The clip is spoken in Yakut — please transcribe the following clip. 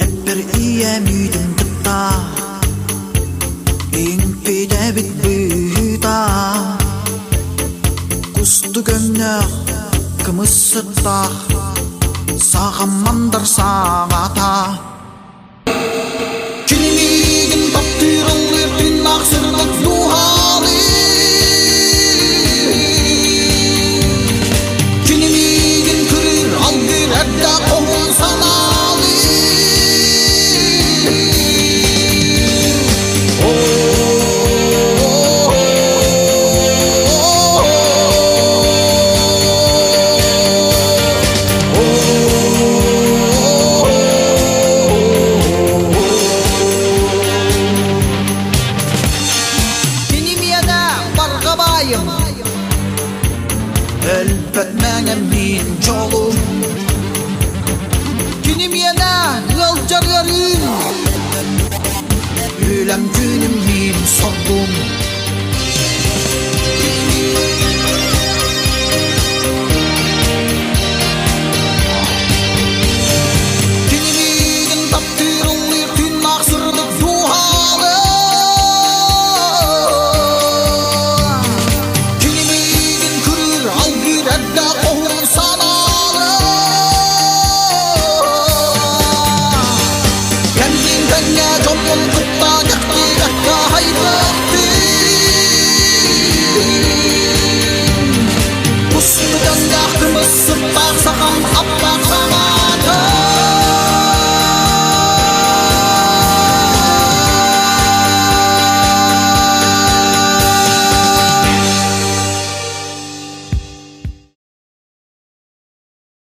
Эппэр ийэм үүтүн кытта иҥпитэбит быһыыта Кустук өҥнөөх кымыс сыттаах саҕам мандар саҥата Кини миигин таптыыр ыллыыр тыыннаах сырдык дууһалыы Кини миигин кырыыр алгыыр эрдэ хоһун санаалыы Кини миэнэ барҕа баайым, өлбөт мэҥэм мин дьолум. Кини миэнэ ыалдьар ыарыым, үлэм күнүм мин соргум.